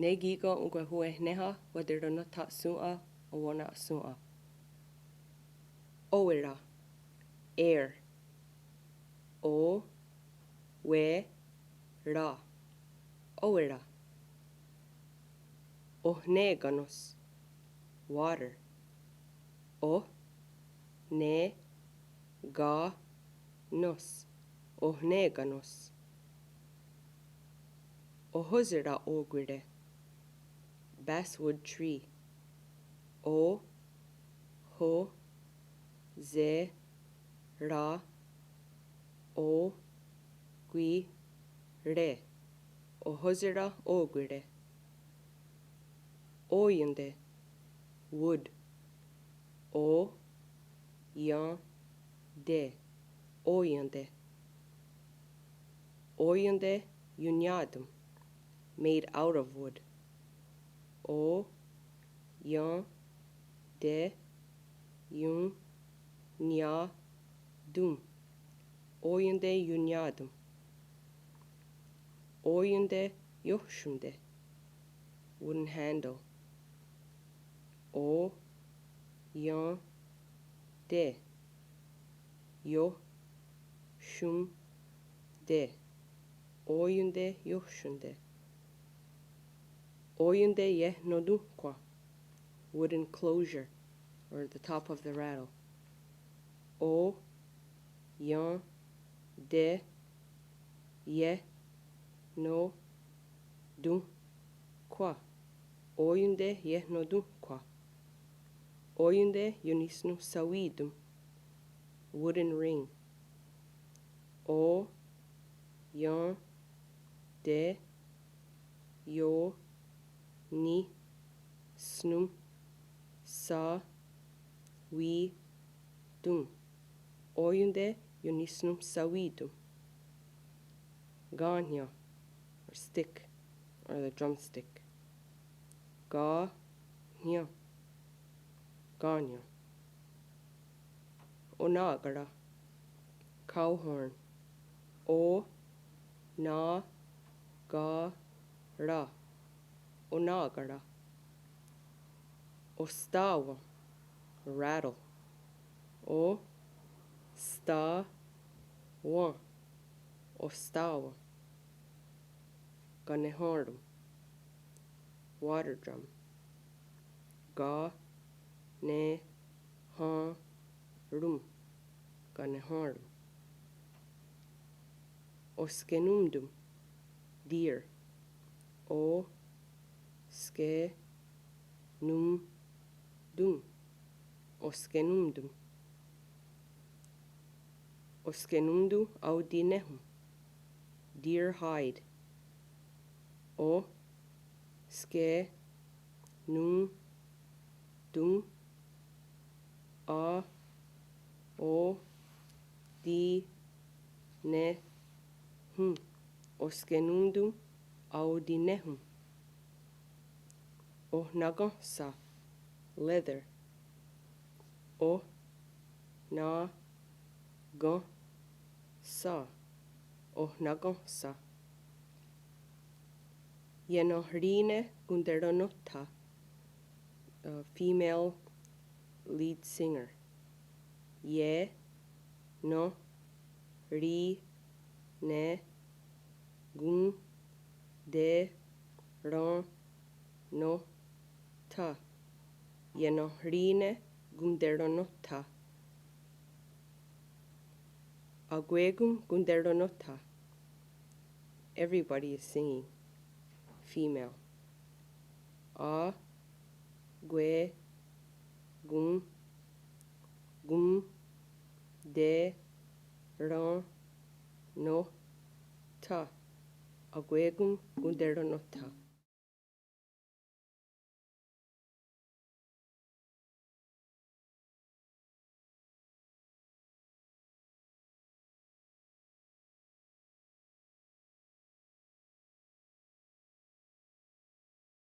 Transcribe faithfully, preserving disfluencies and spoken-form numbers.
Ne kí:ken onkwehonwehnéha waterennotha'shòn:'a owenna'shòn:'a. Ó:wera, air. Ó:, we, ra. Ó:wera. Ohné:kanos, water. Oh, né:, ka, nos. Ohné:kanos. Ohó:sera ó:kwire. Basswood tree. O, hó:, se, ra, ó:, kwi, re. Ohó:sera ó:kwire. Ó:iente, wood. Ó:, ien, te. Ó:iente. Ó:iente ionnià:ton. Made out of wood. Ó:, ien, te, ion, nia, ton. Ó:iente ionnià:ton. Ó:iente iohsonte. Wooden handle. Ó:, ien, te, ioh, son, te. Ó:iente iohsonte. Ó:iente iehnotónhkhwa. Wooden closure, or the top of the rattle. Ó:, ien, te, ieh, no, ton, hkhwa. Ó:iente iehnotónhkhwa. Ó:iente ionisnonhsawí:ton. Wooden ring. Ó:, ien, te, io, ni, snon, sa, wi, ton. Ó:iente ionisnonhsawí:ton. Kà:nhia, or stick, or the drumstick. Kà:, nhia. Kà:nhia. Onà:kara. Cow horn. O, nà, ka, ra. Onà:kara. Ostá:wen. Rattle. O, stá, wen. Ostá:wen. Kanehà:ron. Water drum. Ka, ne, hà, ron. Kanehà:ron. Oskenón:ton. Deer. O, ske, nón:, ton. Oskenón:ton. Oskenón:ton aotinéhon. Deer hide. O, ske, nón:, ton. A, o, ti, ne, hon. Oskenón:ton aotinéhon. Ohnakénhsa. Leather. O, hna, ken, sa. Ohnakénhsa. Ienenhrí:ne konterennótha. A female lead singer. Ie, nen, hrí, ne, kon, te, ren, noh, tha. Ienenhrí:ne konterennótha. Akwé:kon konterennótha. Everybody is singing. Female. A, kwé:, kon, kon, te, ren, noh, tha. Akwé:kon konterennótha.